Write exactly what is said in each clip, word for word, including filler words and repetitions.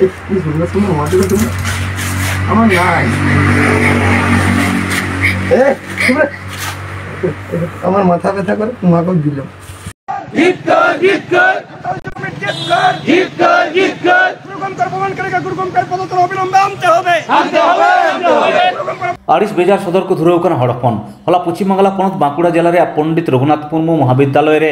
এই, এই সন্ধ্যার সময় মাঠে তো তুমি আমার নাই। এ, চুপ রে। আমার মাথা ব্যথা করে, তোমাকে দিল। ধিক্কার, ধিক্কার। ধিক্কার, ধিক্কার। গুরুগম্ভীর অপমান করেগা, গুরুগম্ভীর পদতলে অবিলম্বে আনতে হবে। আনতে হবে, আনতে হবে। ᱟᱹᱲᱤᱥ ᱵᱮᱡᱟᱨ ᱥᱚᱫᱚᱨ ᱠᱚ ᱫᱷᱩᱨᱟᱹᱣ ᱠᱟᱱᱟ ᱦᱚᱲ ᱦᱚᱯᱚᱱ᱾ ᱦᱚᱞᱟ ᱯᱚᱪᱷᱤᱢ ᱵᱟᱝᱞᱟ ᱯᱚᱱᱚᱛ ᱵᱟᱸᱠᱩᱲᱟ ᱡᱮᱞᱟ ᱨᱮᱭᱟᱜ ᱯᱚᱱᱰᱤᱛ ᱨᱚᱜᱷᱩᱱᱟᱛᱷ ᱢᱩᱨᱢᱩ ᱢᱚᱦᱟᱵᱤᱫᱽᱫᱟᱞᱚᱭ ᱨᱮ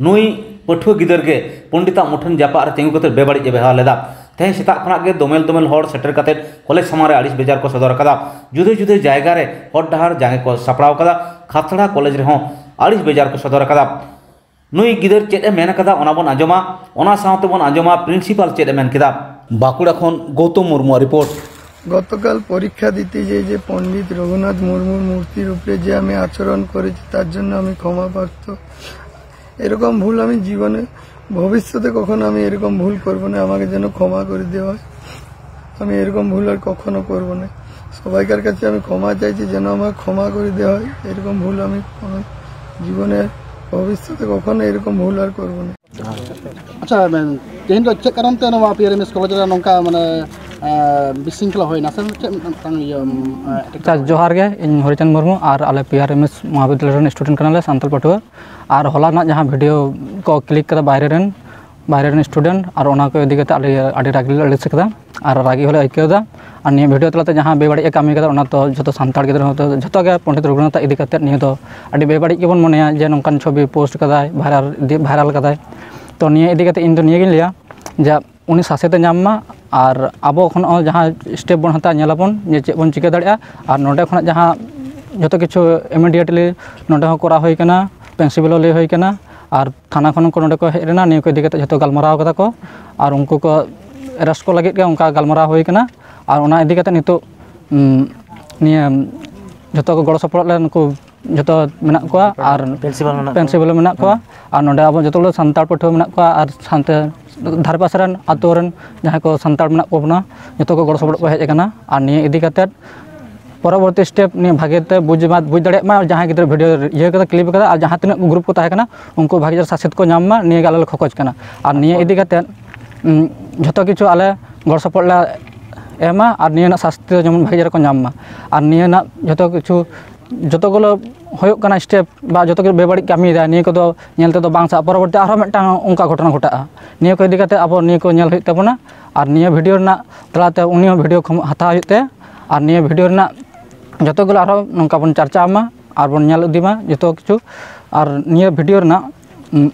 ᱱᱩᱭ ᱯᱟᱹᱴᱷᱩᱣᱟᱹ ᱜᱤᱫᱟᱹᱨ ᱜᱮ ᱯᱚᱱᱰᱤᱛᱟᱜ ᱢᱩᱴᱷᱟᱹᱱ ᱡᱟᱯᱟᱜ ᱨᱮ ᱛᱤᱸᱜᱩ ᱠᱟᱛᱮ ᱵᱮᱵᱟᱹᱲᱤᱡ ᱮ ᱵᱮᱣᱦᱟᱨ ᱞᱮᱫᱟ᱾ ᱛᱮᱦᱮᱧ ᱥᱮᱛᱟᱜ ᱠᱷᱚᱱᱟᱜ ᱜᱮ ᱫᱚᱢᱮᱞ ᱫᱚᱢᱮᱞ ᱦᱚᱲ ᱥᱮᱴᱮᱨ ᱠᱟᱛᱮ ᱠᱚᱞᱮᱡᱽ ᱥᱟᱢᱟᱝ ᱨᱮ ᱟᱹᱲᱤᱥ ᱵᱮᱡᱟᱨ ᱠᱚ ᱥᱚᱫᱚᱨ ᱟᱠᱟᱫᱟ᱾ ᱡᱩᱫᱟᱹ ᱡᱩᱫᱟᱹ ᱡᱟᱭᱜᱟ ᱨᱮ ᱦᱚᱨ ᱰᱟᱦᱟᱨ ᱡᱟᱸᱜᱮ ᱠᱚ ᱥᱟᱯᱲᱟᱣ ᱟᱠᱟᱫᱟ᱾ ᱠᱷᱟᱛᱲᱟ ᱠᱚᱞᱮᱡᱽ ᱨᱮᱦᱚᱸ ᱟᱹᱲᱤᱥ ᱵᱮᱡᱟᱨ ᱠᱚ ᱥᱚᱫᱚᱨ ᱟᱠᱟᱫᱟ᱾ ᱱᱩᱭ ᱜᱤᱫᱟᱹᱨ ᱪᱮᱫ ᱮ ᱢᱮᱱ ᱟᱠᱟᱫᱟ, ᱚᱱᱟ ᱵᱚᱱ ᱟᱸᱡᱚᱢᱟ᱾ ᱚᱱᱟ ᱥᱟᱶᱛᱮ ᱵᱚᱱ ᱟᱸᱡᱚᱢᱟ ᱯᱨᱤᱱᱥᱤᱯᱟᱞ ᱪᱮᱫ ᱮ ᱢᱮᱱ ᱠᱮᱫᱟ᱾ ᱵᱟᱸᱠᱩᱲᱟ ᱠᱷᱚᱱ ᱜᱳᱣᱛᱚᱢ ᱢᱩᱨᱢᱩᱣᱟᱜ ᱨᱤᱯᱳᱨᱴ᱾ গতকাল পরীক্ষা দিতে যে যে পণ্ডিত রঘুনাথ মুর্মুর মূর্তির উপরে যে আমি আচরণ করেছি, তার জন্য আমি ক্ষমা প্রার্থ। এরকম ভুল আমি জীবনে, ভবিষ্যতে কখনো আমি এরকম ভুল করব না। আমাকে যেন ক্ষমা করে দেওয়া হয়। আমি এরকম ভুল আর কখনো করব না। সবাইকার কাছে আমি ক্ষমা চাইছি, যেন আমাকে ক্ষমা করে দেওয়া হয়। এরকম ভুল আমি কোনো জীবনে, ভবিষ্যতে কখনো এরকম ভুল আর করব না। ᱟᱪᱪᱷᱟ, ᱢᱮᱱ, ᱛᱮᱦᱮᱧ ᱫᱚ ᱪᱮᱫ ᱠᱟᱨᱚᱱ ᱛᱮ ᱱᱚᱣᱟ P R M S college ᱨᱮ ᱱᱚᱝᱠᱟ, ᱢᱟᱱᱮ, ᱮᱸ, ᱵᱤᱥᱤᱝᱠᱷᱚᱞᱟ ᱦᱩᱭᱱᱟ ᱥᱮ ᱪᱮᱫ ᱢᱤᱫᱴᱟᱝ ᱤᱭᱟᱹ, ᱮᱸ, ᱮᱴᱠᱮᱴᱚᱬᱮ? ᱟᱪᱪᱷᱟ, ᱡᱚᱦᱟᱨ ᱜᱮ, ᱤᱧ ᱦᱚᱨᱤᱪᱟᱸᱫᱽ ᱢᱩᱨᱢᱩ ᱟᱨ ᱟᱞᱮ ᱯᱤ ᱟᱨ ᱮᱢ ᱮᱥ ᱢᱚᱦᱟᱵᱤᱫᱽᱫᱟᱞᱚᱭ ᱨᱮᱱ student ᱠᱟᱱᱟᱞᱮ, ᱥᱟᱱᱛᱟᱲ ᱯᱟᱹᱴᱷᱩᱣᱟᱹ᱾ ᱟᱨ ᱦᱚᱞᱟ ᱨᱮᱱᱟᱜ ᱡᱟᱦᱟᱸ video ᱠᱚ click ᱠᱟᱫᱟ ᱵᱟᱭᱨᱮ ᱨᱮᱱ, ᱵᱟᱭᱨᱮ ᱨᱮᱱ student, ᱟᱨ ᱚᱱᱟ ᱠᱚ ᱤᱫᱤ ᱠᱟᱛᱮ ᱟᱞᱮ ᱟᱹᱰᱤ ᱨᱟᱹᱜᱤ ᱞᱮ ᱟᱹᱲᱤᱥ ᱠᱟᱫᱟ ᱟᱨ ᱨᱟᱹᱜᱤ ᱦᱚᱸᱞᱮ ᱟᱹᱭᱠᱟᱹᱣ ᱮᱫᱟ᱾ ᱟᱨ ᱱᱤᱭᱟᱹ video ᱛᱟᱞᱟᱛᱮ ᱡᱟᱦᱟᱸ ᱵᱮᱵᱟᱹᱲᱤᱡ ᱮ ᱠᱟᱹᱢᱤ ᱠᱟᱫᱟ, ᱚᱱᱟ ᱫᱚ ᱡᱷᱚᱛᱚ ᱥᱟᱱᱛᱟᱲ ᱜᱤᱫᱽᱨᱟᱹ ᱦᱚᱸ, ᱡᱷᱚᱛᱚ ᱜᱮ ᱯᱚᱱᱰᱤᱛ ᱨᱚᱜᱷᱩᱱᱟᱛᱷ ᱤᱫᱤ ᱠᱟᱛᱮ ᱱᱤᱭᱟᱹ ᱫᱚ ᱟᱹᱰᱤ ᱵᱮᱵᱟᱹᱲᱤᱡ ᱜᱮᱵᱚᱱ ᱢᱚᱱᱮᱭᱟ ᱡᱮ ᱱᱚᱝᱠᱟᱱ ᱪᱷᱚᱵᱤ post ᱠᱟᱫᱟᱭ, viral ᱤᱫᱤ, viral ᱠᱟᱫᱟᱭ᱾ ᱛᱚ ᱱᱤᱭᱟᱹ ᱤᱫᱤ ᱠᱟᱛᱮ ᱤᱧ ᱫᱚ ᱱᱤᱭᱟᱹ ᱜᱤᱧ ᱞᱟᱹᱭᱟ ᱡᱮ ᱩᱱᱤ ᱥᱟᱥᱮᱛ ᱮ ᱧᱟᱢ ᱢᱟ, ᱟᱨ ᱟᱵᱚ ᱠᱷᱚᱱ ᱦᱚᱸ ᱡᱟᱦᱟᱸ step ᱵᱚᱱ ᱦᱟᱛᱟᱣᱟ, ᱧᱮᱞᱟᱵᱚᱱ ᱡᱮ ᱪᱮᱫ ᱵᱚᱱ ᱪᱤᱠᱟᱹ ᱫᱟᱲᱮᱭᱟᱜᱼᱟ᱾ ᱟᱨ ᱱᱚᱸᱰᱮ ᱠᱷᱚᱱᱟᱜ ᱡᱟᱦᱟᱸ ᱡᱷᱚᱛᱚ ᱠᱤᱪᱷᱩ immediately ᱱᱚᱸᱰᱮ ᱦᱚᱸ ᱠᱚᱨᱟᱣ ᱦᱩᱭ ᱠᱟᱱᱟ, principal ᱦᱚᱸ ᱞᱟᱹᱭ ᱦᱩᱭ ᱠᱟᱱᱟ, ᱟᱨ ᱛᱷᱟᱱᱟ ᱠᱷᱚᱱ ᱠᱚ ᱱᱚᱸᱰᱮ ᱠᱚ ᱦᱮᱡ ᱞᱮᱱᱟ, ᱱᱤᱭᱟᱹ ᱠᱚ ᱤᱫᱤ ᱠᱟᱛᱮ ᱡᱷᱚᱛᱚ ᱜᱟᱞᱢᱟᱨᱟᱣ ᱠᱟᱫᱟ ᱠᱚ᱾ ᱟᱨ ᱩᱱᱠᱩ ᱠᱚ arrest ᱠᱚ ᱞᱟᱹᱜᱤᱫ ᱜᱮ ᱚᱱᱠᱟ ᱜᱟᱞᱢᱟᱨᱟᱣ ᱦᱩᱭ ᱠᱟᱱᱟ᱾ ᱟᱨ ᱚᱱᱟ ᱤᱫᱤ ᱠᱟᱛᱮ ᱱᱤᱛᱚᱜ, ᱩᱸ, ᱱᱤᱭᱟᱹ ᱡᱷᱚᱛᱚ ᱠᱚ ᱜᱚᱲᱚ ᱥᱚᱯᱚᱦᱚᱫ ᱞᱮ ᱱᱩᱠᱩ ᱡᱷᱚᱛᱚ ᱢᱮᱱᱟᱜ ᱠᱚᱣᱟ ᱟᱨ principal ᱢᱮᱱᱟᱜ ᱠᱚᱣᱟ᱾ Principal ᱢᱮᱱᱟᱜ ᱠᱚᱣᱟ᱾ ᱟᱨ ᱱᱚᱰᱮ ᱟᱵᱚ ᱡᱚᱛᱚ ᱜᱩᱞᱳ ᱥᱟᱱᱛᱟᱲ ᱯᱟᱹᱴᱷᱩᱣᱟᱹ ᱢᱮᱱᱟᱜ ᱠᱚᱣᱟ ᱟᱨ ᱥᱟᱶᱛᱮ ᱫᱷᱟᱨᱮ ᱯᱟᱥᱮ ᱨᱮᱱ ᱟᱛᱳ ᱨᱮᱱ ᱡᱟᱦᱟᱸᱭ ᱠᱚ ᱥᱟᱱᱛᱟᱲ ᱢᱮᱱᱟᱜ ᱠᱚ ᱵᱚᱱᱟ, ᱡᱚᱛᱚ ᱠᱚ ᱜᱚᱲᱚ ᱥᱚᱯᱚᱦᱚᱫ ᱠᱚ ᱦᱮᱡ ᱟᱠᱟᱱᱟ᱾ ᱟᱨ ᱱᱤᱭᱟᱹ ᱤᱫᱤ ᱠᱟᱛᱮᱫ ᱯᱚᱨᱚᱵᱚᱨᱛᱤ step ᱱᱤᱭᱟᱹ ᱵᱷᱟᱜᱮ ᱛᱮ ᱵᱩᱡᱽ ᱢᱟ, ᱵᱩᱡᱽ ᱫᱟᱲᱮᱭᱟᱜ ᱢᱟ ᱡᱟᱦᱟᱸᱭ ᱜᱤᱫᱽᱨᱟᱹ video ᱤᱭᱟᱹ ᱠᱟᱫᱟ, clip ᱠᱟᱫᱟ, ᱟᱨ ᱡᱟᱦᱟᱸ ᱛᱤᱱᱟᱹᱜ group ᱠᱚ ᱛᱟᱦᱮᱸ ᱠᱟᱱᱟ ᱩᱱᱠᱩ ᱵᱷᱟᱜᱮ ᱪᱮᱦᱨᱟ ᱥᱟᱥᱮᱛ ᱠᱚ ᱧᱟᱢ ᱢᱟ, ᱱᱤᱭᱟᱹ ᱜᱮ ᱟᱞᱮ ᱞᱮ ᱠᱷᱚᱠᱚᱡ ᱠᱟᱱᱟ᱾ ᱟᱨ ᱱᱤᱭᱟᱹ ᱤᱫᱤ ᱠᱟᱛᱮᱫ, ᱩᱸ, ᱡᱷᱚᱛᱚ ᱠᱤᱪᱷᱩ ᱟᱞᱮ ᱜᱚᱲᱚ ᱥᱚᱯᱚᱦᱚᱫ ᱞᱮ ᱮᱢᱟ ᱟᱨ ᱱᱤᱭᱟᱹ ᱨᱮᱱᱟᱜ ᱥᱟᱥᱛᱤ ᱫᱚ ᱡᱮᱢᱚᱱ ᱵᱷᱟᱜᱮ ᱪᱮᱦᱨᱟ ᱠᱚ ᱧᱟᱢ ᱢᱟ᱾ ᱟᱨ ᱱᱤᱭᱟᱹ ᱨᱮᱱᱟᱜ ᱡᱚᱛᱚ ᱠᱤᱪᱷᱩ, ᱡᱚᱛᱚ ᱜᱩᱞᱳ ᱦᱩᱭᱩᱜ ᱠᱟᱱᱟ ᱥᱴᱮᱯ ᱵᱟ ᱡᱚᱛᱚ ᱠᱤᱪᱷᱩ ᱵᱮᱵᱟᱹᱲᱤᱡ ᱠᱟᱹᱢᱤᱭᱮᱫᱟ, ᱱᱤᱭᱟᱹ ᱠᱚᱫᱚ ᱧᱮᱞ ᱛᱮᱫᱚ ᱵᱟᱝ ᱥᱟᱵ, ᱯᱚᱨᱚᱵᱚᱨᱛᱤ ᱟᱨᱦᱚᱸ ᱢᱤᱫᱴᱟᱝ ᱚᱱᱠᱟ ᱜᱷᱚᱴᱚᱱᱟ ᱜᱷᱚᱴᱟᱜᱼᱟ᱾ ᱱᱤᱭᱟᱹ ᱠᱚ ᱤᱫᱤ ᱠᱟᱛᱮ ᱟᱵᱚ ᱱᱤᱭᱟᱹ ᱠᱚ ᱧᱮᱞ ᱦᱩᱭᱩᱜ ᱛᱟᱵᱚᱱᱟ᱾ ᱟᱨ ᱱᱤᱭᱟᱹ ᱵᱷᱤᱰᱤᱭᱳ ᱨᱮᱱᱟᱜ ᱛᱟᱞᱟᱛᱮ ᱩᱱᱤ ᱦᱚᱸ ᱵᱷᱤᱰᱤᱭᱳ ᱠᱷᱚᱢ-, ᱦᱟᱛᱟᱣ ᱦᱩᱭᱩᱜ ᱛᱟᱭᱟ᱾ ᱟᱨ ᱱᱤᱭᱟᱹ ᱵᱷᱤᱰᱤᱭᱳ ᱨᱮᱱᱟᱜ ᱡᱚᱛᱚ ᱜᱩᱞᱳ ᱟᱨᱦᱚᱸ ᱱᱚᱝᱠᱟ ᱵᱚᱱ ᱪᱟᱨᱪᱟᱣ ᱢᱟ ᱟᱨ ᱵᱚᱱ ᱧᱮᱞ ᱤᱫᱤ ᱢᱟ ᱡᱚᱛᱚ ᱠᱤᱪᱷᱩ᱾ ᱟᱨ ᱱᱤᱭᱟᱹ ᱵᱷᱤᱰᱤᱭᱳ ᱨᱮᱱᱟᱜ, ᱩᱸ,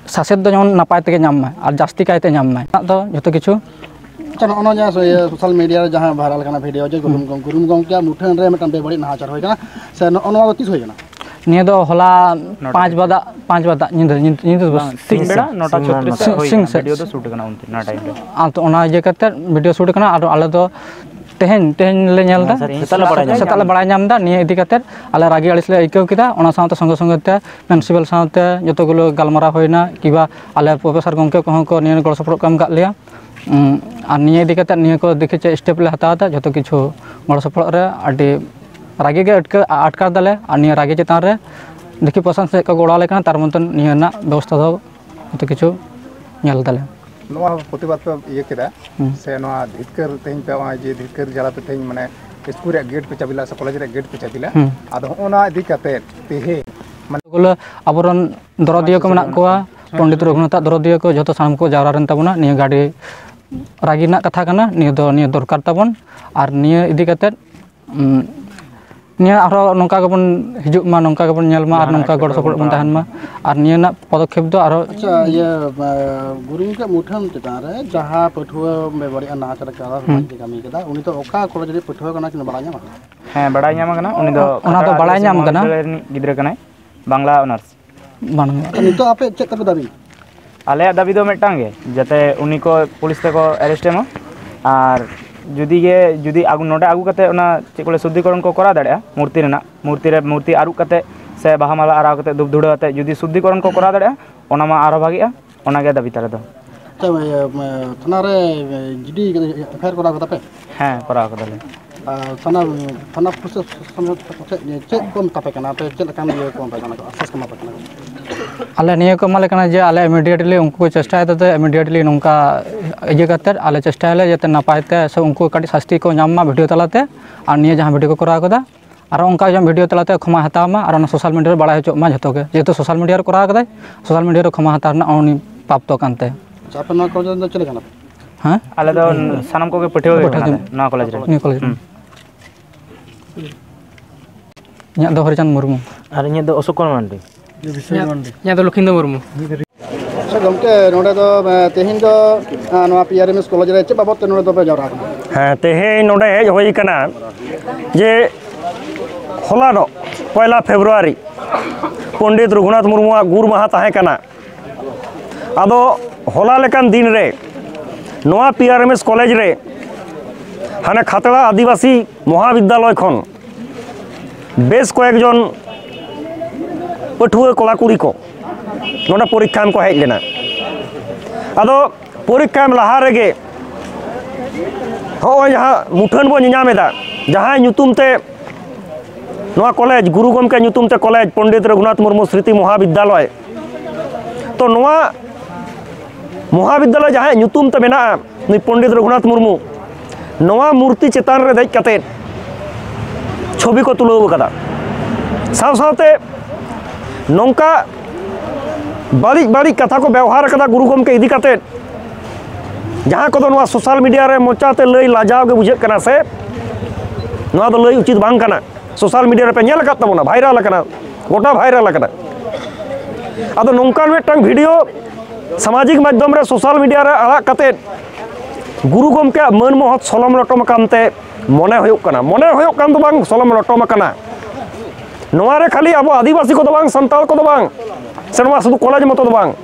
ᱥᱟᱥᱮᱛ ᱫᱚ ᱡᱮᱢᱚᱱ ᱱᱟᱯᱟᱭ ᱛᱮᱜᱮ ᱧᱟᱢ ᱢᱟᱭ ᱟᱨ ᱡᱟᱹᱥᱛᱤ ᱠᱟᱭᱛᱮ ᱧᱟᱢ ᱢᱟᱭ᱾ ᱚᱱᱟ ᱫᱚ ᱡᱚᱛᱚ ᱠᱤᱪᱷᱩ᱾ ᱟᱪᱪᱷᱟ, ᱱᱚᱜᱼᱚ ᱱᱚᱣᱟ ᱡᱟᱦᱟᱸ ᱥᱳ-, ᱤᱭᱟᱹ, ᱥᱳᱥᱟᱞ ᱢᱤᱰᱤᱭᱟ ᱨᱮ ᱡᱟᱦᱟᱸ ᱵᱷᱟᱭᱨᱟᱞ ᱠᱟᱱᱟ ᱵᱷᱤᱰᱤᱭᱳ, ᱡᱮ ᱜᱩᱨᱩᱢ ᱜᱚᱝ-, ᱜᱩᱨᱩᱢ ᱜᱚᱝᱠᱮᱭᱟᱜ ᱢᱩᱴᱷᱟᱹᱱ ᱨᱮ ᱢᱤᱫᱴᱟᱝ ᱵᱮᱵᱟᱹᱲᱤᱡ ᱱᱟᱦᱟᱪᱟᱨ ᱦᱩᱭ ᱠᱟᱱᱟ, ᱥᱮ ᱱᱚᱜᱼᱚ ᱱᱚᱣᱟ ᱫᱚ ᱛᱤᱥ ᱦᱩᱭ ᱠᱟᱱᱟ? ᱱᱤᱭᱟᱹ ᱫᱚ ᱦᱚᱞᱟ ᱱᱚᱴᱟ ᱯᱟᱸᱪ ᱵᱟᱡᱟ, ᱯᱟᱸᱪ ᱵᱟᱡᱟ ᱧᱤᱫᱟᱹ, ᱧᱤᱫᱟᱹ, ᱧᱤᱫᱟᱹ ᱫᱚ ᱵᱟᱝ, ᱥᱤᱧ ᱵᱮᱲᱟ ᱱᱚᱴᱟ ᱪᱷᱚᱛᱨᱤᱥ ᱥᱮᱫ ᱥᱤᱧ, ᱦᱩᱭ ᱥᱤᱧ ᱠᱟᱱᱟ᱾ ᱥᱮᱫ᱾ ᱵᱷᱤᱰᱤᱭᱳ ᱫᱚ ᱥᱩᱴ ᱠᱟᱱᱟ ᱩᱱ ᱱᱚᱣᱟ ᱴᱟᱭᱤᱢ ᱨᱮ᱾ ᱟᱨ ᱛᱚ ᱚᱱᱟ ᱤᱭᱟᱹ ᱠᱟᱛᱮ ᱵᱷᱤᱰᱤᱭᱳ ᱥᱩᱴ ᱠᱟᱱᱟ, ᱟᱨ ᱟᱞᱮ ᱫᱚ ᱛᱮᱦᱮᱧ, ᱛᱮᱦᱮᱧ ᱞᱮ ᱧᱮᱞ ᱮᱫᱟ᱾ ᱥᱮᱛᱟᱜ ᱞᱮ ᱵᱟᱲᱟᱭ ᱧᱟᱢ ᱥᱮᱛᱟᱜ ᱞᱮ ᱵᱟᱲᱟᱭ ᱧᱟᱢ ᱮᱫᱟ᱾ ᱱᱤᱭᱟᱹ ᱤᱫᱤ ᱠᱠᱟᱛᱮ ᱟᱞᱮ ᱨᱟᱹᱜᱤ ᱟᱹᱲᱤᱥ ᱞᱮ ᱟᱹᱭᱠᱟᱹᱣ ᱠᱮᱫᱟ᱾ ᱚᱱᱟ ᱥᱟᱶᱛᱮ ᱥᱚᱸᱜᱮ ᱥᱚᱸᱜᱮ ᱛᱮ ᱯᱨᱤᱱᱥᱤᱯᱟᱞ ᱥᱟᱶᱛᱮ ᱡᱚᱛᱚ ᱜᱩᱞᱳ ᱜᱟᱞᱢᱟᱨᱟᱣ ᱦᱩᱭᱱᱟ, ᱠᱤᱵᱟ ᱟᱞᱮ ᱯᱨᱚᱯᱷᱮᱥᱚᱨ ᱜᱚᱢᱠᱮ ᱠᱚᱦᱚᱸ ᱠᱚ ᱱᱤᱭᱟᱹ ᱜᱚᱲᱚ ᱥᱚᱯᱚᱦᱚᱫ ᱠᱚ ᱮᱢ ᱠᱟᱜ ᱞᱮᱭᱟ᱾ ᱩᱸ, ᱟᱨ ᱱᱤᱭᱟᱹ ᱤᱫᱤ ᱠᱟᱛᱮ ᱱᱤᱭᱟᱹ ᱠᱚ ᱫᱮᱠᱷᱤ ᱪᱮᱫ ᱥᱴᱮᱯ ᱞᱮ ᱦᱟᱛᱟᱣ ᱮᱫᱟ, ᱡᱚᱛᱚ ᱠᱤᱪᱷᱩ ᱜᱚᱲᱚ ᱥᱚᱯᱚᱦᱚᱫ ᱨᱮ ᱟᱹᱰᱤ ᱨᱟᱹᱜᱤ ᱜᱮ ᱟᱴᱠᱟᱨ, ᱟᱴᱠᱟᱨ ᱫᱟᱞᱮ᱾ ᱟᱨ ᱱᱤᱭᱟᱹ ᱨᱟᱹᱜᱤ ᱪᱮᱛᱟᱱ ᱨᱮ ᱫᱮᱠᱷᱤ ᱯᱨᱚᱥᱟᱥᱚᱱ ᱥᱮᱫ ᱠᱚ ᱜᱚᱲᱚ ᱟᱞᱮ ᱠᱟᱱᱟ, ᱛᱟᱨ ᱢᱚᱛᱚᱱ ᱱᱤᱭᱟᱹ ᱨᱮᱱᱟᱜ ᱵᱮᱵᱚᱥᱛᱷᱟ ᱫᱚ ᱡᱚᱛᱚ ᱠᱤᱪᱷᱩ ᱧᱮᱞ ᱫᱟᱞᱮ᱾ ᱱᱚᱣᱟ ᱯᱨᱚᱛᱤᱵᱟᱫ ᱯᱮ ᱤᱭᱟᱹ ᱠᱮᱫᱟ, ᱦᱩᱸ᱾ ᱥᱮ ᱱᱚᱣᱟ ᱫᱷᱤᱛᱠᱟᱹᱨ ᱛᱮᱦᱮᱧ ᱯᱮ, ᱱᱚᱜᱼᱚᱭ ᱡᱮ ᱫᱷᱤᱛᱠᱟᱹᱨ ᱡᱟᱞᱟᱛᱮ ᱛᱮᱦᱮᱧ ᱢᱟᱱᱮ ᱥᱠᱩᱞ ᱨᱮᱭᱟᱜ ᱜᱮᱴ ᱯᱮ ᱪᱟᱵᱤ ᱞᱮᱫᱟ ᱥᱮ ᱠᱚᱞᱮᱡᱽ ᱨᱮᱭᱟᱜ ᱜᱮᱴ ᱯᱮ ᱪᱟᱵᱤ ᱞᱮᱫᱟ, ᱦᱩᱸ᱾ ᱟᱫᱚ ᱦᱚᱸᱜᱼᱚ ᱱᱟ ᱤᱫᱤ ᱠᱟᱛᱮ ᱛᱮᱦᱮᱧ ᱢᱟᱱᱮ ᱵᱚᱞᱮ ᱟᱵᱚᱨᱮᱱ ᱫᱚᱨᱚᱫᱤᱭᱟᱹ ᱠᱚ ᱢᱮᱱᱟᱜ ᱠᱚᱣᱟ, ᱦᱮᱸ᱾ ᱯᱚᱱᱰᱤᱛ ᱨᱚᱜᱷᱩᱱᱟᱛᱷᱟᱜ ᱫᱚᱨᱚᱫᱤᱭᱟᱹ ᱠᱚ ᱡᱚᱛᱚ ᱥᱟᱱᱟᱢ ᱠᱚ ᱡᱟᱣᱨᱟ ᱞᱮᱱ ᱛᱟᱵᱚᱱᱟ᱾ ᱱᱤᱭᱟᱹ ᱜᱮ ᱟᱹᱰᱤ ᱨᱟᱹᱜᱤ ᱨᱮᱱᱟᱜ ᱠᱟᱛᱷᱟ ᱠᱟᱱᱟ, ᱱᱤᱭᱟᱹ ᱫᱚ, ᱱᱤᱭᱟᱹ ᱫᱚᱨᱠᱟᱨ ᱛᱟᱵᱚᱱ᱾ ᱟᱨ ᱱᱤᱭᱟᱹ ᱤᱫᱤ ᱠᱟᱛᱮ, ᱩᱸ, ᱱᱤᱭᱟᱹ ᱟᱨᱦᱚᱸ ᱱᱚᱝᱠᱟ ᱜᱮᱵᱚᱱ ᱦᱤᱡᱩᱜ ᱢᱟ, ᱱᱚᱝᱠᱟ ᱜᱮᱵᱚᱱ ᱧᱮᱞ ᱢᱟ, ᱟᱨ ᱡᱟᱦᱟᱱᱟᱜ ᱱᱚᱝᱠᱟ ᱜᱚᱲᱚ ᱮᱴᱠᱮᱴᱚᱬᱮ ᱥᱚᱯᱚᱦᱚᱫ ᱵᱚᱱ ᱵᱟᱝ ᱛᱟᱦᱮᱱ ᱢᱟ᱾ ᱦᱩᱭᱩᱜ᱾ ᱟᱨ ᱱᱤᱭᱟᱹ ᱨᱮᱱᱟᱜ ᱯᱚᱫᱚᱠᱷᱮᱯ ᱫᱚ ᱟᱨᱦᱚᱸ ᱟᱪᱪᱷᱟ, ᱤᱭᱟᱹ, ᱮ, ᱜᱩᱨᱩ ᱜᱚᱢᱠᱮ ᱢᱩᱴᱷᱟᱹᱱ ᱪᱮᱛᱟᱱ ᱨᱮ ᱡᱟᱦᱟᱸ ᱯᱟᱹᱴᱷᱩᱣᱟᱹ ᱵᱮᱵᱟᱹᱲᱤᱡ ᱱᱟᱦᱟᱪᱟᱨ ᱠᱟᱫᱟ, ᱦᱩᱸ᱾ ᱵᱟᱹᱲᱤᱡ ᱠᱟᱹᱢᱤ ᱠᱟᱫᱟ, ᱩᱱᱤ ᱫᱚ ᱚᱠᱟ ᱠᱚᱞᱮᱡᱽ ᱨᱮ ᱯᱟᱹᱴᱷᱩᱣᱟᱹ ᱠᱟᱱᱟ ᱠᱤᱱ ᱵᱟᱲᱟᱭ ᱧᱟᱢ ᱟᱠᱟᱱᱟ? ᱦᱮᱸ, ᱵᱟᱲᱟᱭ ᱧᱟᱢ ᱟᱠᱟᱱᱟ᱾ ᱩᱱᱤ ᱫᱚ ᱚᱱᱟ ᱫᱚ ᱠᱷᱟᱛᱲᱟ ᱵᱟᱲᱟᱭ ᱟᱹᱫᱤᱵᱟᱹᱥᱤ ᱧᱟᱢ ᱟᱠᱟᱱᱟ᱾ ᱢᱚᱦᱟᱵᱤᱫᱽᱫᱟᱞᱚᱭ ᱨᱤᱱᱤᱡ ᱜᱤᱫᱽᱨᱟᱹ ᱠᱟᱱᱟᱭ, ᱵᱟᱝᱞᱟ ᱚᱱᱟᱨᱥ᱾ ᱵᱟᱝ᱾ ᱟᱪᱪᱷᱟ, ᱱᱤᱛᱚᱜ ᱟᱯᱮ ᱪᱮᱫ ᱛᱟᱯᱮ ᱫᱟᱹᱵᱤ? ᱟᱞᱮᱭᱟᱜ ᱫᱟᱹᱵᱤ ᱫᱚ ᱢᱤᱫᱴᱟᱝ ᱜᱮ, ᱡᱟᱛᱮ ᱩᱱᱤ ᱠᱚ ᱯᱩᱞᱤᱥ ᱛᱮᱠᱚ arrest ᱮᱢᱟ᱾ ᱟᱨ ᱡᱩᱫᱤ ᱜᱮ, ᱡᱩᱫᱤ ᱟᱹᱜᱩ, ᱱᱚᱰᱮ ᱟᱹᱜᱩ ᱠᱟᱛᱮ ᱚᱱᱟ ᱪᱮᱫ ᱠᱚ ᱞᱟᱹᱭᱟ, ᱥᱩᱫᱽᱫᱷᱤᱠᱚᱨᱚᱱ ᱠᱚ ᱠᱚᱨᱟᱣ ᱫᱟᱲᱮᱭᱟᱜᱼᱟ, ᱢᱩᱨᱛᱤ ᱨᱮᱱᱟᱜ, ᱢᱩᱨᱛᱤ ᱨᱮ, ᱢᱩᱨᱛᱤ ᱟᱹᱨᱩᱵ ᱠᱟᱛᱮ ᱥᱮ ᱵᱟᱦᱟ ᱢᱟᱞᱟ ᱟᱨᱟᱣ ᱠᱟᱛᱮ, ᱫᱷᱩᱯ ᱫᱷᱩᱲᱟᱹ ᱟᱛᱮ ᱡᱩᱫᱤ ᱥᱩᱫᱽᱫᱷᱤᱠᱚᱨᱚᱱ ᱠᱚ ᱠᱚᱨᱟᱣ ᱫᱟᱲᱮᱭᱟᱜᱼᱟ, ᱚᱱᱟ ᱢᱟ ᱟᱨᱦᱚᱸ ᱵᱷᱟᱜᱮᱜᱼᱟ᱾ ᱚᱱᱟᱜᱮ ᱫᱟᱹᱵᱤ ᱛᱟᱞᱮ ᱫᱚ᱾ ᱟᱪᱪᱷᱟ, ᱤᱭᱟᱹ, ᱛᱷᱟᱱᱟ ᱨᱮ GD, FIR ᱠᱚᱨᱟᱣ ᱠᱟᱫᱟ ᱯᱮ? ᱦᱮᱸ, ᱠᱚᱨᱟᱣ ᱠᱟᱫᱟᱞᱮ᱾ ᱟᱨ ᱛᱷᱟᱱᱟ, ᱛᱷᱟᱱᱟ ᱯᱨᱚᱥᱟᱥᱚᱱ ᱪᱮᱫ, ᱪᱮᱫ ᱠᱚ ᱢᱮᱛᱟ ᱯᱮ ᱠᱟᱱᱟ? ᱟᱯᱮ ᱪᱮᱫ ᱞᱮᱠᱟᱱ ᱤᱭᱟᱹ ᱠᱚ ᱮᱢᱟ ᱯᱮ ᱠᱟᱱᱟ ᱠᱚ, ᱟᱥᱥᱟᱥ ᱠᱚ ᱮᱢᱟ ᱯᱮ ᱠᱟᱱᱟ ᱠᱚ? ᱟᱞᱮ ᱱᱤᱭᱟᱹ ᱠᱚ ᱮᱢᱟᱞᱮ ᱠᱟᱱᱟ ᱡᱮ ᱟᱞᱮ immediately ᱩᱱᱠᱩ ᱠᱚ ᱪᱮᱥᱴᱟᱭᱮᱫᱟ ᱡᱮ immediately ᱱᱚᱝᱠᱟ ᱤᱭᱟᱹ ᱠᱟᱛᱮᱫ ᱟᱞᱮ ᱪᱮᱥᱴᱟᱭᱟᱞᱮ ᱡᱟᱛᱮ ᱱᱟᱯᱟᱭ ᱛᱮ ᱥᱮ ᱩᱱᱠᱩ ᱠᱟᱹᱴᱤᱡ ᱥᱟᱥᱛᱤ ᱠᱚ ᱧᱟᱢ ᱢᱟ ᱵᱷᱤᱰᱤᱭᱳ ᱛᱟᱞᱟᱛᱮ᱾ ᱟᱨ ᱱᱤᱭᱟᱹ ᱡᱟᱦᱟᱸ ᱵᱷᱤᱰᱤᱭᱳ ᱠᱚ ᱠᱚᱨᱟᱣ ᱠᱟᱫᱟ, ᱟᱨᱚ ᱚᱱᱠᱟ ᱡᱮᱢᱚᱱ ᱵᱷᱤᱰᱤᱭᱳ ᱛᱟᱞᱟᱛᱮ ᱠᱷᱚᱢᱟ ᱦᱟᱛᱟᱣ ᱢᱟ ᱟᱨ ᱚᱱᱟ ᱥᱳᱥᱟᱞ ᱢᱤᱰᱤᱭᱟ ᱨᱮ ᱵᱟᱲᱟᱭ ᱦᱚᱪᱚᱜ ᱢᱟ ᱡᱷᱚᱛᱚ ᱜᱮ, ᱡᱮᱦᱮᱛᱩ ᱥᱳᱥᱟᱞ ᱢᱤᱰᱤᱭᱟ ᱨᱮ ᱠᱚᱨᱟᱣ ᱠᱟᱫᱟᱭ, ᱥᱳᱥᱟᱞ ᱢᱤᱰᱤᱭᱟ ᱨᱮ ᱠᱷᱚᱢᱟ ᱦᱟᱛᱟᱣ ᱨᱮᱱᱟᱜ ᱩᱱᱤ ᱯᱨᱟᱯᱛᱚ ᱠᱟᱱᱛᱮ᱾ ᱟᱪᱪᱷᱟ, ᱟᱯᱮ ᱱᱚᱣᱟ ᱠᱚᱞᱮᱡᱽ ᱨᱮᱱ ᱫᱚ ᱪᱮᱫ ᱞᱮᱠᱟᱱᱟ ᱯᱮ? ᱦᱮᱸ? ᱟᱞᱮ ᱫᱚ ᱥᱟᱱᱟᱢ ᱠᱚᱜᱮ ᱯᱟᱹᱴᱷᱩᱣᱟᱹ ᱜᱮ ᱯᱟᱹᱴᱷᱩᱣᱟᱹ ᱠᱟᱱᱟᱞᱮ ᱜᱮ᱾ ᱱᱚᱣᱟ ᱠᱚᱞᱮᱡᱽ ᱨᱮ᱾ ᱱᱤᱭᱟᱹ ᱠᱚᱞᱮᱡᱽ ᱨᱮ᱾ ᱦᱩᱸ᱾ ᱤᱧᱟᱹᱜ ᱫᱚ ᱦᱚᱨᱤᱪᱟᱸᱫᱽ ᱢᱩᱨᱢᱩ᱾ ᱟᱨ ᱤᱧᱟᱹᱜ ᱫᱚ ᱚᱥᱳᱠ ᱠᱩᱢᱟᱨ ᱢᱟᱱᱰᱤ᱾ ᱤᱧᱟᱹᱜ ᱫᱚ ᱞᱚᱠᱷᱤᱱᱫᱚᱨ ᱢᱩᱨᱢᱩ᱾ ᱟᱪᱪᱷᱟ ᱜᱚᱢᱠᱮ, ᱱᱚᱰᱮ ᱫᱚ, ᱮ, ᱛᱮᱦᱮᱧ ᱫᱚ, ᱮ, ᱱᱚᱣᱟ P R M S college ᱨᱮ ᱪᱮᱫ ᱵᱟᱵᱚᱫ ᱛᱮ ᱱᱚᱰᱮ ᱫᱚᱯᱮ ᱡᱟᱣᱨᱟ ᱟᱠᱟᱱᱟ? ᱦᱮᱸ, ᱛᱮᱦᱮᱧ ᱱᱚᱰᱮ ᱦᱮᱡ ᱦᱩᱭ ᱟᱠᱟᱱᱟ ᱡᱮ ᱦᱚᱞᱟᱱᱚᱜ ᱯᱚᱭᱞᱟ ᱯᱷᱮᱵᱽᱨᱩᱣᱟᱨᱤ ᱯᱚᱱᱰᱤᱛ ᱨᱚᱜᱷᱩᱱᱟᱛᱷ ᱢᱩᱨᱢᱩᱣᱟᱜ ᱜᱩᱨ ᱢᱟᱦᱟ ᱛᱟᱦᱮᱸ ᱠᱟᱱᱟ᱾ ᱟᱫᱚ ᱦᱚᱞᱟ ᱞᱮᱠᱟᱱ ᱫᱤᱱ ᱨᱮ ᱱᱚᱣᱟ P R M S college ᱨᱮ ᱦᱟᱱᱮ ᱠᱷᱟᱛᱲᱟ ᱟᱹᱫᱤᱵᱟᱹᱥᱤ ᱢᱚᱦᱟ ᱵᱤᱫᱽᱫᱟᱞᱚᱭ ᱠᱷᱚᱱ ᱵᱮᱥ ᱠᱚᱭᱮᱠ ᱡᱚᱱ ᱯᱟᱹᱴᱷᱩᱣᱟᱹ ᱠᱚᱲᱟ ᱠᱩᱲᱤ ᱠᱚ ᱱᱚᱰᱮ ᱯᱚᱨᱤᱠᱠᱷᱟ ᱮᱢ ᱠᱚ ᱦᱮᱡ ᱞᱮᱱᱟ᱾ ᱟᱫᱚ ᱯᱚᱨᱤᱠᱠᱷᱟ ᱮᱢ ᱞᱟᱦᱟ ᱨᱮᱜᱮ ᱦᱚᱸᱜᱼᱚᱭ ᱡᱟᱦᱟᱸ ᱢᱩᱴᱷᱟᱹᱱ ᱵᱚᱱ ᱧᱮᱧᱟᱢ ᱮᱫᱟ, ᱡᱟᱦᱟᱸᱭ ᱧᱩᱛᱩᱢ ᱛᱮ ᱱᱚᱣᱟ ᱠᱚᱞᱮᱡᱽ, ᱜᱩᱨᱩ ᱜᱚᱢᱠᱮ ᱧᱩᱛᱩᱢ ᱛᱮ ᱠᱚᱞᱮᱡᱽ, ᱯᱚᱱᱰᱤᱛ ᱨᱚᱜᱷᱩᱱᱟᱛᱷ ᱢᱩᱨᱢᱩ ᱥᱨᱤᱛᱤ ᱢᱚᱦᱟ ᱵᱤᱫᱽᱫᱟᱞᱚᱭ, ᱛᱚ ᱱᱚᱣᱟ ᱢᱚᱦᱟ ᱵᱤᱫᱽᱫᱟᱞᱚᱭ ᱡᱟᱦᱟᱸᱭᱟᱜ ᱧᱩᱛᱩᱢ ᱛᱮ ᱢᱮᱱᱟᱜᱼᱟ, ᱱᱩᱭ ᱯᱚᱱᱰᱤᱛ ᱨᱚᱜᱷᱩᱱᱟᱛᱷ ᱢᱩᱨᱢᱩ, ᱱᱚᱣᱟ ᱢᱩᱨᱛᱤ ᱪᱮᱛᱟᱱ ᱨᱮ ᱫᱮᱡ ᱠᱟᱛᱮᱫ ᱪᱷᱚᱵᱤ ᱠᱚ ᱛᱩᱞᱟᱹᱣ ᱟᱠᱟᱫᱟ᱾ ᱥᱟᱶ ᱥᱟᱶᱛᱮ ᱱᱚᱝᱠᱟ ᱵᱟᱹᱲᱤᱡ ᱵᱟᱹᱲᱤᱡ ᱠᱟᱛᱷᱟ ᱠᱚ ᱵᱮᱣᱦᱟᱨ ᱟᱠᱟᱫᱟ ᱜᱩᱨᱩ ᱜᱚᱢᱠᱮ ᱤᱫᱤ ᱠᱟᱛᱮᱫ, ᱡᱟᱦᱟᱸ ᱠᱚᱫᱚ ᱱᱚᱣᱟ ᱥᱳᱥᱟᱞ ᱢᱤᱰᱤᱭᱟ ᱨᱮ ᱢᱚᱪᱟᱛᱮ ᱞᱟᱹᱭ ᱞᱟᱡᱟᱣ ᱜᱮ ᱵᱩᱡᱷᱟᱹᱜ ᱠᱟᱱᱟ ᱥᱮ, ᱱᱚᱣᱟ ᱫᱚ ᱞᱟᱹᱭ ᱩᱪᱤᱛ ᱵᱟᱝ ᱠᱟᱱᱟ᱾ ᱥᱳᱥᱟᱞ ᱢᱤᱰᱤᱭᱟ ᱨᱮᱯᱮ ᱧᱮᱞ ᱟᱠᱟᱫ ᱛᱟᱵᱚᱱᱟ, ᱵᱷᱟᱭᱨᱟᱞ ᱟᱠᱟᱱᱟ, ᱜᱚᱴᱟ ᱵᱷᱟᱭᱨᱟᱞ ᱟᱠᱟᱱᱟ᱾ ᱟᱫᱚ ᱱᱚᱝᱠᱟᱱ ᱢᱤᱫᱴᱟᱝ ᱵᱷᱤᱰᱤᱭᱳ ᱥᱟᱢᱟᱡᱤᱠ ᱢᱟᱫᱽᱫᱷᱚᱢ ᱨᱮ, ᱥᱳᱥᱟᱞ ᱢᱤᱰᱤᱭᱟ ᱨᱮ ᱟᱲᱟᱜ ᱠᱟᱛᱮᱫ ᱜᱩᱨᱩ ᱜᱚᱢᱠᱮᱭᱟᱜ ᱢᱟᱹᱱ ᱢᱚᱦᱚᱛ ᱥᱚᱞᱚᱢ ᱞᱚᱴᱚᱢ ᱟᱠᱟᱱ ᱛᱮ ᱢᱚᱱᱮ ᱦᱩᱭᱩᱜ ᱠᱟᱱᱟ, ᱢᱚᱱᱮ ᱦᱩᱭᱩᱜ ᱠᱟᱱ ᱫᱚ ᱵᱟᱝ, ᱥᱚᱞᱚᱢ ᱞᱚᱴᱚᱢ ᱟᱠᱟᱱᱟ᱾ ᱱᱚᱣᱟ ᱨᱮ ᱠᱷᱟᱹᱞᱤ ᱟᱵᱚ ᱟᱹᱫᱤᱵᱟᱹᱥᱤ ᱠᱚᱫᱚ ᱵᱟᱝ, ᱥᱟᱱᱛᱟᱲ ᱠᱚᱫᱚ ᱵᱟᱝ, ᱥᱮ ᱱᱚᱣᱟ ᱥᱩᱫᱷᱩ ᱠᱚᱞᱮᱡᱽ ᱢᱚᱛᱚ ᱫᱚ ᱵᱟᱝ,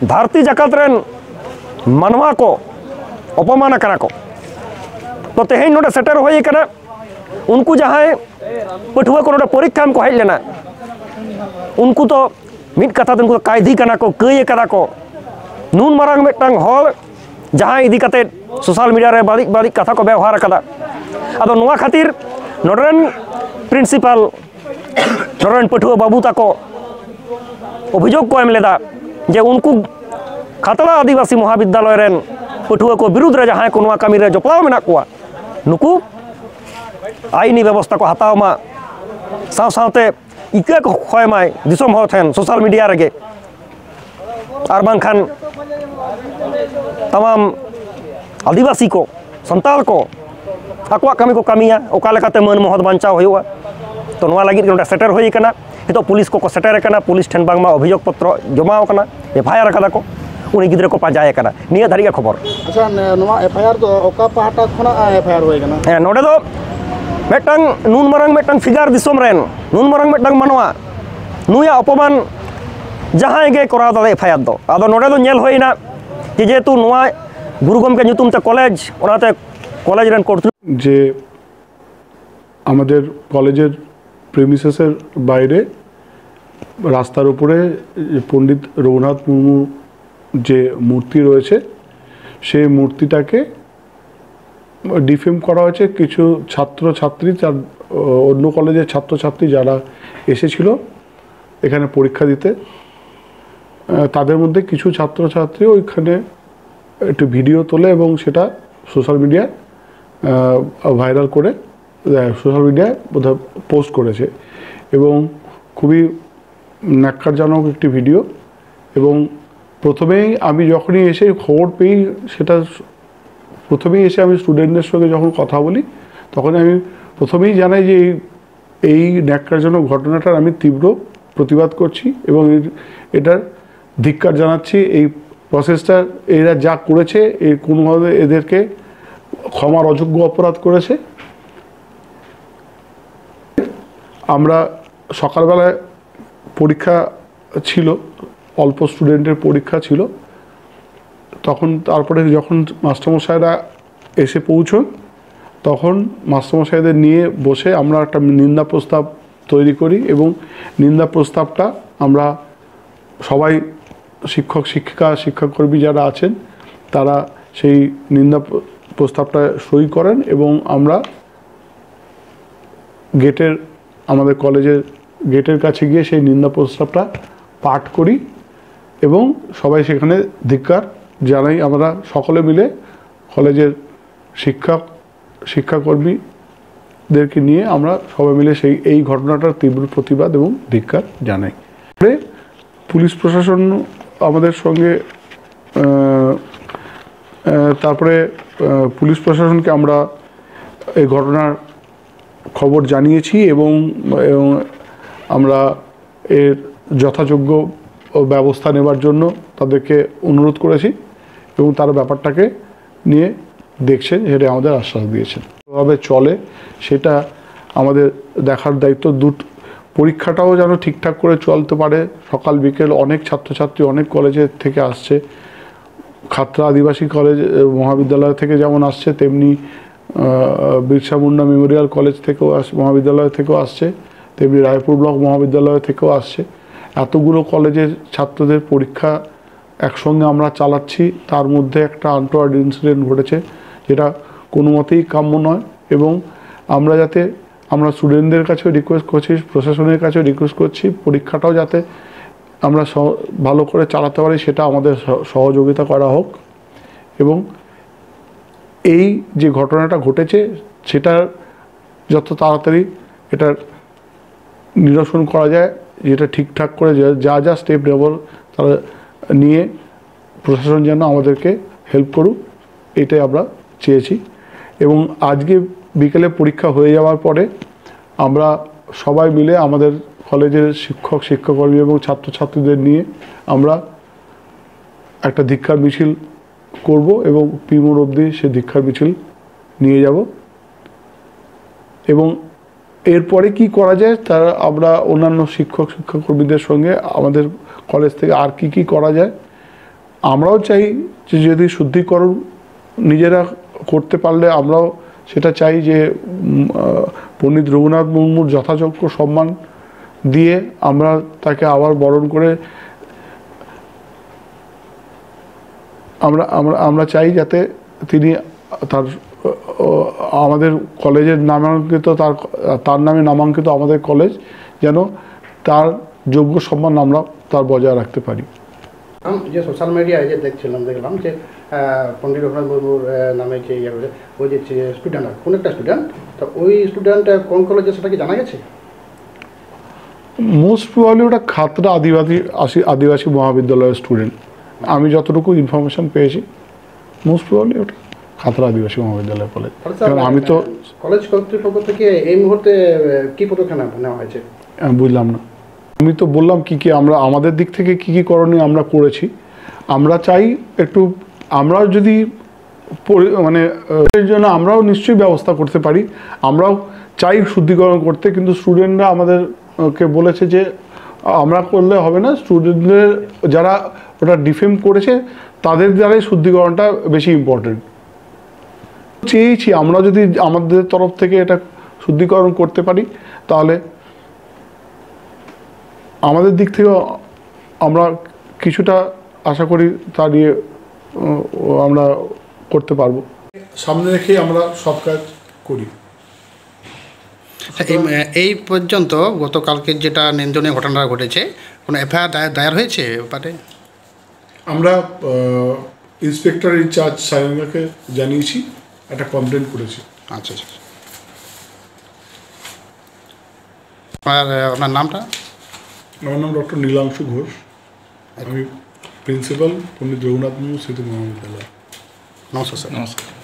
ᱫᱷᱟᱹᱨᱛᱤ ᱡᱟᱠᱟᱛ ᱨᱮᱱ ᱢᱟᱱᱣᱟ ᱠᱚ ᱚᱯᱚᱢᱟᱱ ᱟᱠᱟᱱᱟ ᱠᱚ᱾ ᱛᱚ ᱛᱮᱦᱮᱧ ᱱᱚᱰᱮ ᱥᱮᱴᱮᱨ ᱦᱩᱭ ᱟᱠᱟᱱᱟ, ᱩᱱᱠᱩ ᱡᱟᱦᱟᱸᱭ ᱯᱟᱹᱴᱷᱩᱣᱟᱹ ᱠᱚ ᱱᱚᱰᱮ ᱯᱚᱨᱤᱠᱠᱷᱟ ᱮᱢ ᱠᱚ ᱦᱮᱡ ᱞᱮᱱᱟ, ᱩᱱᱠᱩ ᱫᱚ ᱢᱤᱫ ᱠᱟᱛᱷᱟ ᱛᱮ ᱩᱱᱠᱩ ᱫᱚ ᱠᱟᱭᱫᱷᱤ ᱠᱟᱱᱟ ᱠᱚ, ᱠᱟᱹᱭ ᱟᱠᱟᱫᱟ ᱠᱚ᱾ ᱱᱩᱱ ᱢᱟᱨᱟᱝ ᱢᱤᱫᱴᱟᱝ ᱦᱚᱲ ᱡᱟᱦᱟᱸᱭ ᱤᱫᱤ ᱠᱟᱛᱮᱫ ᱥᱳᱥᱟᱞ ᱢᱤᱰᱤᱭᱟ ᱨᱮ ᱵᱟᱹᱲᱤᱡ ᱵᱟᱹᱲᱤᱡ ᱠᱟᱛᱷᱟ ᱠᱚ ᱵᱮᱣᱦᱟᱨ ᱟᱠᱟᱫᱟ᱾ ᱟᱫᱚ ᱱᱚᱣᱟ ᱠᱷᱟᱹᱛᱤᱨ ᱱᱚᱰᱮ ᱨᱮᱱ ᱯᱨᱤᱱᱥᱤᱯᱟᱞ, ᱱᱚᱰᱮ ᱨᱮᱱ ᱯᱟᱹᱴᱷᱩᱣᱟᱹ ᱵᱟᱹᱵᱩ ᱛᱟᱠᱚ ᱚᱵᱷᱤᱡᱳᱜᱽ ᱠᱚ ᱮᱢ ᱞᱮᱫᱟ ᱡᱮ ᱩᱱᱠᱩ ᱠᱷᱟᱛᱲᱟ ᱟᱹᱫᱤᱵᱟᱹᱥᱤ ᱢᱚᱦᱟᱵᱤᱫᱽᱫᱟᱞᱚᱭ ᱨᱮᱱ ᱯᱟᱹᱴᱷᱩᱣᱟᱹ ᱠᱚ ᱵᱤᱨᱩᱫᱽ ᱨᱮ ᱡᱟᱦᱟᱸᱭ ᱠᱚ ᱱᱚᱣᱟ ᱠᱟᱹᱢᱤ ᱨᱮ ᱡᱚᱯᱲᱟᱣ ᱢᱮᱱᱟᱜ ᱠᱚᱣᱟ, ᱱᱩᱠᱩ ᱟᱭᱤᱱᱤ ᱵᱮᱵᱚᱥᱛᱷᱟ ᱠᱚ ᱦᱟᱛᱟᱣ ᱢᱟ, ᱥᱟᱶ ᱥᱟᱶᱛᱮ ᱤᱠᱟᱹ ᱠᱚ ᱠᱷᱚᱭ ᱢᱟᱭ ᱫᱤᱥᱚᱢ ᱦᱚᱲ ᱴᱷᱮᱱ ᱥᱳᱥᱟᱞ ᱢᱤᱰᱤᱭᱟ ᱨᱮᱜᱮ, ᱟᱨ ᱵᱟᱝᱠᱷᱟᱱ ᱛᱟᱢᱟᱢ ᱟᱹᱫᱤᱵᱟᱹᱥᱤ ᱠᱚ, ᱥᱟᱱᱛᱟᱲ ᱠᱚ ᱟᱠᱚᱣᱟᱜ ᱠᱟᱹᱢᱤ ᱠᱚ ᱠᱟᱹᱢᱤᱭᱟ, ᱚᱠᱟ ᱞᱮᱠᱟᱛᱮ ᱢᱟᱹᱱ ᱢᱚᱦᱚᱛ ᱵᱟᱧᱪᱟᱣ ᱦᱩᱭᱩᱜᱼᱟ᱾ ᱛᱚ, ᱱᱚᱣᱟ ᱞᱟᱹᱜᱤᱫ ᱜᱮ ᱱᱚᱰᱮ ᱥᱮᱴᱮᱨ ᱦᱩᱭ ᱟᱠᱟᱱᱟ᱾ ᱱᱤᱛᱚᱜ ᱯᱩᱞᱤᱥ ᱠᱚᱠᱚ ᱥᱮᱴᱮᱨ ᱟᱠᱟᱱᱟ, ᱯᱩᱞᱤᱥ ᱴᱷᱮᱱ ᱵᱟᱝᱢᱟ ᱚᱵᱷᱤᱡᱳᱜᱽ ᱯᱚᱛᱨᱚ ᱡᱚᱢᱟ ᱟᱠᱟᱱᱟ, ᱮᱯᱷ ᱟᱭ ᱟᱨ ᱟᱠᱟᱫᱟ ᱠᱚ, ᱩᱱᱤ ᱜᱤᱫᱽᱨᱟᱹ ᱠᱚ ᱯᱟᱸᱡᱟᱭᱮ ᱠᱟᱱᱟ᱾ ᱱᱤᱭᱟᱹ ᱫᱷᱟᱹᱨᱤᱡ ᱜᱮ ᱠᱷᱚᱵᱚᱨ᱾ ᱟᱪᱪᱷᱟ, ᱱᱚᱣᱟ ᱮᱯᱷ ᱟᱭ ᱟᱨ ᱫᱚ ᱚᱠᱟ ᱯᱟᱦᱴᱟ ᱠᱷᱚᱱᱟᱜ ᱮᱯᱷ ᱟᱭ ᱟᱨ ᱦᱩᱭ ᱟᱠᱟᱱᱟ? ᱦᱮᱸ, ᱱᱚᱰᱮ ᱫᱚ ᱢᱤᱫᱴᱟᱝ ᱱᱩᱱ ᱢᱟᱨᱟᱝ ᱢᱤᱫᱴᱟᱝ ᱯᱷᱤᱜᱟᱨ, ᱫᱤᱥᱚᱢ ᱨᱮᱱ ᱱᱩᱱ ᱢᱟᱨᱟᱝ ᱢᱤᱫᱴᱟᱝ ᱢᱟᱱᱣᱟ, ᱱᱩᱭᱟᱜ ᱚᱯᱚᱢᱟᱱ ᱡᱟᱦᱟᱸᱭ ᱜᱮ ᱠᱚᱨᱟᱣ ᱫᱟᱲᱮ ᱮᱯᱷ ᱟᱭ ᱟᱨ ᱫᱚ᱾ ᱟᱫᱚ ᱱᱚᱰᱮ ᱫᱚ ᱧᱮᱞ ᱦᱩᱭᱱᱟ ᱡᱮ ᱡᱮᱦᱮᱛᱩ ᱱᱚᱣᱟ ᱜᱩᱨᱩ ᱜᱚᱢᱠᱮ ᱧᱩᱛᱩᱢ ᱛᱮ ᱠᱚᱞᱮᱡᱽ, ᱚᱱᱟᱛᱮ ᱠᱚᱞᱮᱡᱽ ᱨᱮᱱ ᱠᱚᱨᱛᱨᱤ যে আমাদের কলেজের প্রেমিসেসের বাইরে রাস্তার উপরে পণ্ডিত রঘুনাথ মুর্মু যে মূর্তি রয়েছে, সেই মূর্তিটাকে ডিফেম করা হয়েছে কিছু ছাত্রছাত্রী, তার অন্য কলেজের ছাত্রছাত্রী যারা এসেছিল এখানে পরীক্ষা দিতে, তাদের মধ্যে কিছু ছাত্রছাত্রী ওইখানে একটি ভিডিও তোলে এবং সেটা সোশ্যাল মিডিয়ায় ভাইরাল করে, সোশ্যাল মিডিয়ায় বোধহয় পোস্ট করেছে এবং খুবই ন্যাক্কারজনক একটি ভিডিও। এবং প্রথমেই আমি যখনই এসে খবর পেয়ে, সেটা প্রথমেই এসে আমি স্টুডেন্টদের সঙ্গে যখন কথা বলি, তখন আমি প্রথমেই জানাই যে এই এই ন্যাক্কারজনক ঘটনাটার আমি তীব্র প্রতিবাদ করছি এবং এটার ধিক্কার জানাচ্ছি। এই প্রসেসটা এরা যা করেছে, এ কোনোভাবে এদেরকে ক্ষমার অযোগ্য অপরাধ করেছে। আমরা সকালবেলায় পরীক্ষা ছিল, অল্প স্টুডেন্টের পরীক্ষা ছিল, তখন তারপরে যখন মাস্টারমশাইরা এসে পৌঁছন, তখন মাস্টারমশাইদের নিয়ে বসে আমরা একটা নিন্দা প্রস্তাব তৈরি করি এবং নিন্দা প্রস্তাবটা আমরা সবাই, শিক্ষক শিক্ষিকা শিক্ষাকর্মী যারা আছেন, তারা সেই নিন্দা প্রস্তাবটা সই করেন এবং আমরা গেটের, আমাদের কলেজের গেটের কাছে গিয়ে সেই নিন্দা প্রস্তাবটা পাঠ করি এবং সবাই সেখানে ধিক্কার জানাই। আমরা সকলে মিলে কলেজের শিক্ষক শিক্ষাকর্মীদেরকে নিয়ে আমরা সবাই মিলে সেই এই ঘটনাটার তীব্র প্রতিবাদ এবং ধিক্কার জানাই। পরে পুলিশ প্রশাসন আমাদের সঙ্গে আহ, আহ, তারপরে আহ, পুলিশ প্রশাসনকে আমরা এই ঘটনার খবর জানিয়েছি এবং এবং আমরা এর যথাযোগ্য ব্যবস্থা নেবার জন্য তাদেরকে অনুরোধ করেছি এবং তারা ব্যাপারটাকে নিয়ে দেখছেন, সেটা আমাদের আশ্বাস দিয়েছেন। ভাবে চলে, সেটা আমাদের দেখার দায়িত্ব। দুট পরীক্ষাটাও যেন ঠিকঠাক করে চলতে পারে। সকাল বিকেল অনেক ছাত্রছাত্রী অনেক কলেজের থেকে আসছে। খাতড়া আদিবাসী কলেজ আহ, মহাবিদ্যালয় থেকে যেমন আসছে, তেমনি আহ, বিরসা মুন্ডা মেমোরিয়াল কলেজ থেকেও আস মহাবিদ্যালয় থেকেও আসছে, তেমনি রায়পুর ব্লক মহাবিদ্যালয় থেকেও আসছে। এতগুলো কলেজের ছাত্রদের পরীক্ষা একসঙ্গে আমরা চালাচ্ছি, তার মধ্যে একটা আনটোয়ার্ড ইনসিডেন্ট ঘটেছে, যেটা কোনো মতেই কাম্য নয়। এবং আমরা যাতে আমরা স্টুডেন্টদের কাছেও রিকোয়েস্ট করছি, প্রশাসনের কাছেও রিকোয়েস্ট করছি, পরীক্ষাটাও যাতে আমরা ভালো করে চালাতে পারি, সেটা আমাদের সহযোগিতা করা হোক। এবং এই যে ঘটনাটা ঘটেছে, সেটার যত তাড়াতাড়ি এটার নিরসন করা যায়, যেটা ঠিকঠাক করে যা যা স্টেপ নেব, তারা নিয়ে প্রশাসন যেন আমাদেরকে হেল্প করুক, এটাই আমরা চেয়েছি। এবং আজকে বিকেলে পরীক্ষা হয়ে যাওয়ার পরে আমরা সবাই মিলে আমাদের কলেজের শিক্ষক, শিক্ষাকর্মী এবং ছাত্রছাত্রীদের নিয়ে আমরা একটা ধিক্কার মিছিল করব এবং পি মোড় অবধি সে ধিক্কার মিছিল নিয়ে যাব। এবং এরপরে কি করা যায়, তারা আমরা অন্যান্য শিক্ষক শিক্ষাকর্মীদের সঙ্গে আমাদের কলেজ থেকে আর কি কি করা যায়। আমরাও চাই যে যদি শুদ্ধিকরণ নিজেরা করতে পারলে, আমরাও সেটা চাই যে পণ্ডিত রঘুনাথ মুর্মুর যথাযোগ্য সম্মান দিয়ে আমরা তাকে আবার বরণ করে আমরা আমরা আমরা চাই যাতে তিনি তার আমাদের কলেজের নামাঙ্কিত, তার তার নামে নামাঙ্কিত আমাদের কলেজ যেন তার যোগ্য সম্মান আমরা তার বজায় রাখতে পারি। আম, যে সোশ্যাল মিডিয়ায় যে দেখছিলাম, দেখলাম যে আহ, পণ্ডিত রঘুনাথ মুর্মুর আহ, নামে যে ইয়ে রয়েছে, ওই যে স্টুডেন্ট, কোন একটা স্টুডেন্ট, তো ওই স্টুডেন্ট কোন কলেজে, সেটা কি জানা গেছে? মোস্ট প্রবাবলি ওটা খাতড়া আদিবাসী আশি- আদিবাসী মহাবিদ্যালয়ের স্টুডেন্ট। আমি যতটুকু ইনফরমেশন পেয়েছি, মোস্ট প্রবাবলি ওটা খাতড়া আদিবাসী মহাবিদ্যালয়ের কলেজ। তাহলে স্যার, কারণ আমি তো কলেজ কর্তৃপক্ষ থেকে এই মুহূর্তে আহ, কি পদক্ষেপ নেওয়া- নেওয়া হয়েছে? আমি বুঝলাম না। আমি তো বললাম কি কি আমরা আমাদের দিক থেকে কি কি করণীয় আমরা করেছি। আমরা চাই একটু, আমরা যদি পরি- মানে আহ, এর জন্য আমরাও নিশ্চয়ই ব্যবস্থা করতে পারি, আমরাও চাই শুদ্ধিকরণ করতে, কিন্তু স্টুডেন্টরা আমাদেরকে বলেছে যে আমরা করলে হবে না, স্টুডেন্টদের যারা ওটা ডিফেম করেছে তাদের দ্বারাই শুদ্ধিকরণটা বেশি ইম্পর্টেন্ট। চেয়েছি আমরা যদি আমাদের তরফ থেকে এটা শুদ্ধিকরণ করতে পারি, তাহলে আমাদের দিক থেকেও আমরা কিছুটা আশা করি তা নিয়ে উম, আমরা করতে পারবো। সামনে রেখে আমরা সব কাজ করি। এই এই পর্যন্ত গতকালকে যেটা নিন্দনীয় ঘটনা ঘটেছে, কোনো এফআইআর দায়ের দায়ের হয়েছে এ ব্যাপারে? আমরা ইন্সপেক্টর ইনচার্জ সারেঙ্গাকে জানিয়েছি, একটা কমপ্লেন করেছি। আচ্ছা আচ্ছা। আর আহ, আপনার নামটা? আমার নাম ডক্টর নীলাংশু ঘোষ। আমি প্রিন্সিপাল পণ্ডিত রঘুনাথ মুর্মু স্মৃতি মহাবিদ্যালয়। নমস্কার স্যার। নমস্কার।